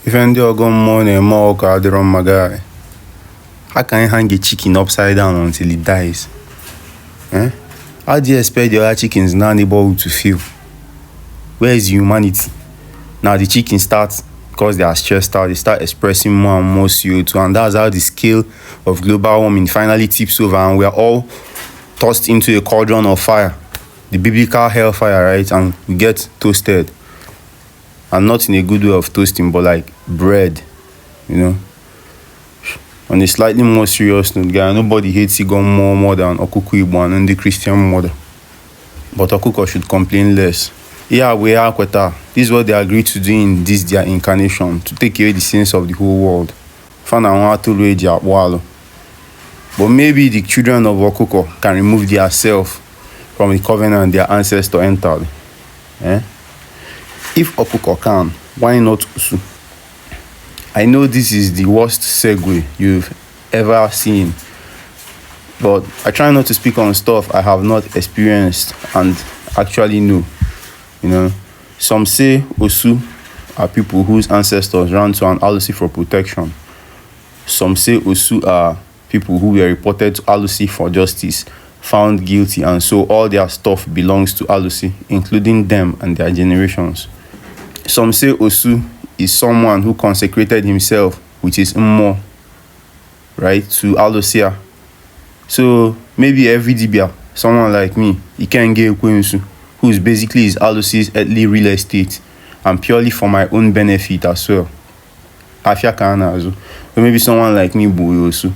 Even though I go morning, more on my guy. How can you hang a chicken upside down until it dies? Eh? How do you expect the other chickens now neighborhood to feel? Where is humanity? Now the chickens start, because they are stressed out, they start expressing more and more CO2, and that's how the scale of global warming finally tips over, and we are all tossed into a cauldron of fire, the biblical hellfire, right? And we get toasted, and not in a good way of toasting, but like bread, you know. On a slightly more serious note, guy, nobody hates Igon more than Okuku Igbo and the Christian mother, but Okuko should complain less. Yeah, we are Kweta. This is what they agreed to do in this their incarnation, to take away the sins of the whole world. But maybe the children of Okuko can remove their self from the covenant their ancestor entered. If Okuko can, why not Usu? I know this is the worst segue you've ever seen, but I try not to speak on stuff I have not experienced and actually know. You know, some say Osu are people whose ancestors ran to an Alusi for protection. Some say Osu are people who were reported to Alusi for justice, found guilty, and so all their stuff belongs to Alusi, including them and their generations. Some say Osu is someone who consecrated himself with his Mmo, right, to Alusia. So maybe every Dibia, someone like me, he can get Kwensu, who is basically his Alusi's earthly real estate, and purely for my own benefit as well. Afia Kana as well. Or maybe someone like me, Boyosu.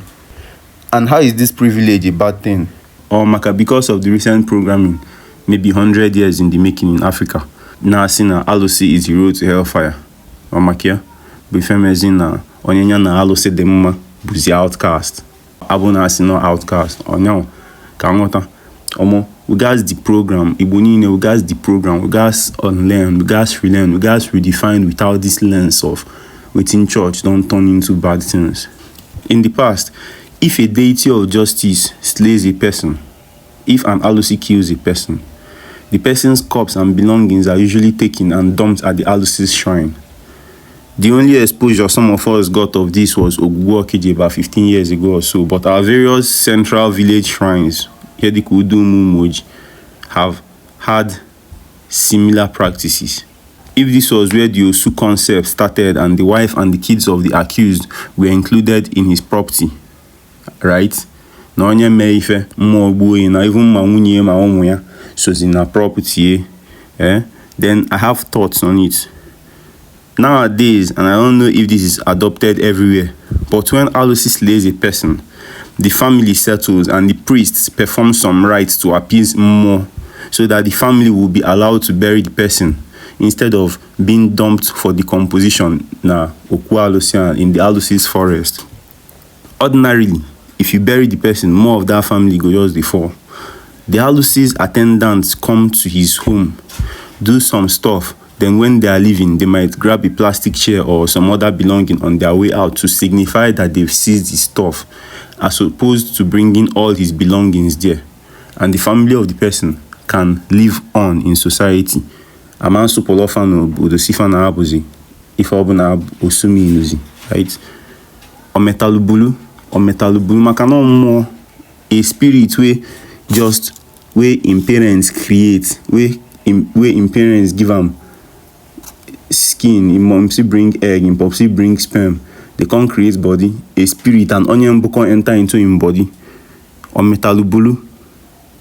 And how is this privilege a bad thing? Or Maka, because of the recent programming, maybe 100 years in the making in Africa. Now, Sina Alusi is the road to hellfire. Or Makia, Bifemezina, Onyanya na Alusi Demuma, Buzi outcast. Abuna Sino outcast. Or no, Kamota. Omo, we guys the program, Ibonine, we guys the program, we guys unlearn, we guys relearn, we guys redefine without this lens of within church don't turn into bad things. In the past, if a deity of justice slays a person, if an Alusi kills a person, the person's corpse and belongings are usually taken and dumped at the Alusi's shrine. The only exposure some of us got of this was Ogbuokiji about 15 years ago or so, but our various central village shrines have had similar practices. If this was where the Osu concept started and the wife and the kids of the accused were included in his property, right? Na onye me ife mma ogbuo na even ma nwunye ma ụmụ ya sozi na property, then I have thoughts on it. Nowadays, and I don't know if this is adopted everywhere, but when Alusi slays a person, the family settles and the priests perform some rites to appease more, so that the family will be allowed to bury the person instead of being dumped for decomposition na Oku Alusian in the Alusi's forest. Ordinarily, if you bury the person, more of that family go just the fall. The Alusi's attendants come to his home, do some stuff, then when they are leaving, they might grab a plastic chair or some other belonging on their way out to signify that they've seized his stuff, as opposed to bringing all his belongings there. And the family of the person can live on in society. Aman supolofano bodosifana abuzi, if obuna osumi inuzi, right? Ometalubulu makano more a spirit where in parents create, where in parents give them skin, in momsy bring egg, in popsy bring sperm. They can't create body, a spirit, and onion book can enter into him body. Or metalubulu.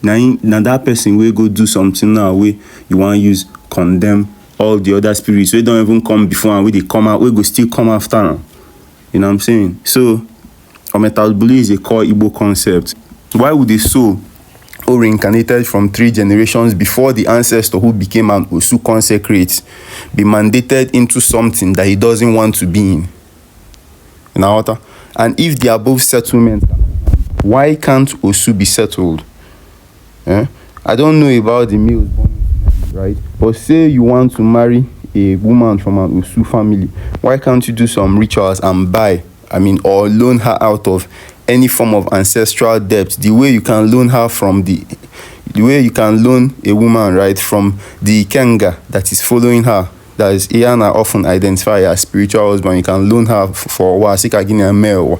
Now that person will go do something now where you want to use condemn all the other spirits. We don't even come before and when they come out, we go still come after now. You know what I'm saying? So, metalubulu is a core Igbo concept. Why would the soul who reincarnated from 3 generations before the ancestor who became an Osu consecrate be mandated into something that he doesn't want to be in? And if the above settlement, why can't Osu be settled? I don't know about the males, right? But say you want to marry a woman from an Osu family, why can't you do some rituals and or loan her out of any form of ancestral debt, the way you can loan her from the way you can loan a woman, right, from the Ikenga that is following her, that is Iana often identify as spiritual husband. You can loan her for a while. Sika gini a male.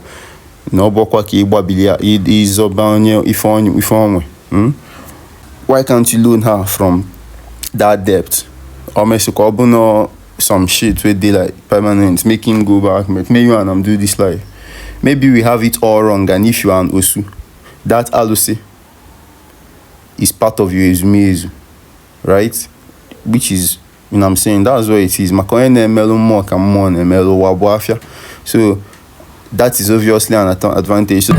No bokwa ki ibabilia izobanye ifon. Why can't you loan her from that debt? Or no some shit where they like permanent, make him go back, make me you and I'm do this life. Maybe we have it all wrong, and if you are an Osu, that alose is part of your Ezumezu, right? Which is, you know what I'm saying, that's what it is. So that is obviously an advantage.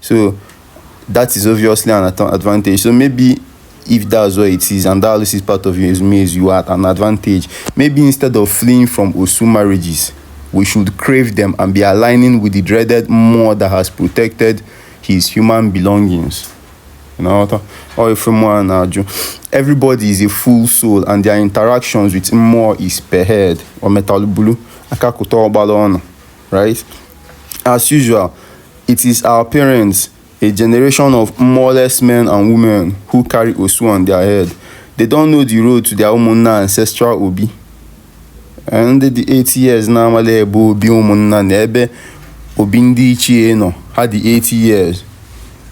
So that is obviously an advantage. So maybe if that's what it is, and that is part of your resume, you are at an advantage. Maybe instead of fleeing from Osu marriages, we should crave them and be aligning with the dreaded more that has protected his human belongings. You know, or if everybody is a full soul, and their interactions with more is per head or metalubulu. Right? As usual, it is our parents, a generation of moreless men and women who carry Osu on their head. They don't know the road to their Umunna ancestral Obi. And the 80 years now, Obi Umunna Nebe Obindi Ichie no had the 80 years.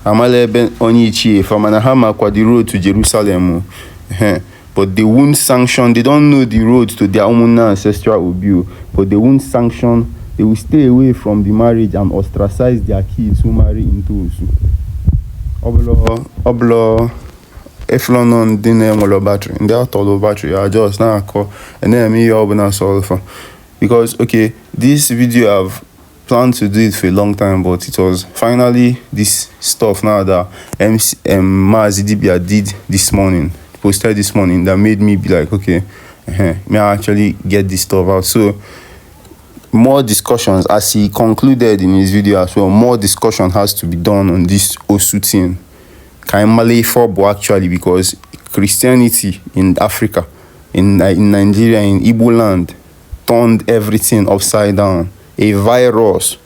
Amalebe Oni Ichie from Manahama kwa the road to Jerusalem. But they won't sanction, they don't know the road to their Umunna ancestral Obi, but they won't sanction. They will stay away from the marriage and ostracize their kids who marry into Osu. Oblo Eflonon dine molo battery. In the tolo battery, I just now call and then me obna solve. Because okay, this video I've planned to do it for a long time, but it was finally this stuff now that Mazidibia did this morning, posted this morning, that made me be like, okay, may I actually get this stuff out. So more discussions, as he concluded in his video as well, more discussion has to be done on this Osu thing. Kaimale Fobo actually, because Christianity in Africa, in Nigeria, in Igbo land, turned everything upside down. A virus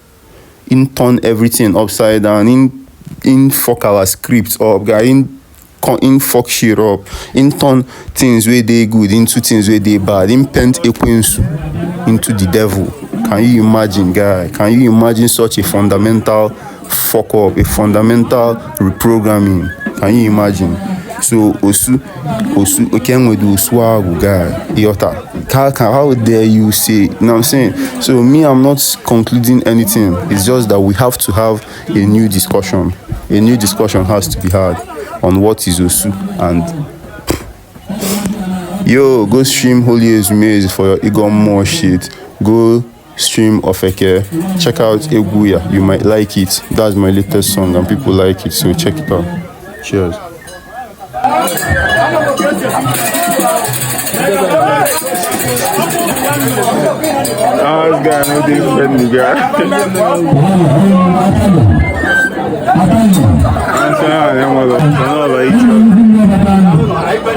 turned everything upside down, in fuck our scripts up, in fuck shit up, in turn things where they good into things where they bad, in pent ekwensu into the devil. Can you imagine, guy? Can you imagine such a fundamental fuck up, a fundamental reprogramming? Can you imagine? So Osu, okay, we do swag, guy. Iota. How dare you say? You know what I'm saying? So me, I'm not concluding anything. It's just that we have to have a new discussion. A new discussion has to be had on what is Osu. And yo, go stream Holy Ezumezu for your ego more shit. Go stream Ofeke. Check out Eguya. You might like it. That's my latest song and people like it, so check it out. Cheers. This guy, no different guy. I'm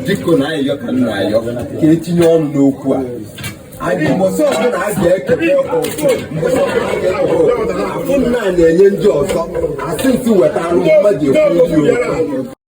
Diko na ayo kan na ayo ke etinye ọnụ n'okwu a anyị mọsọ ọbụla a ga-ekele afụ na na-enye ndị ọzọ asị nsị weta anụ mmadụ ekwu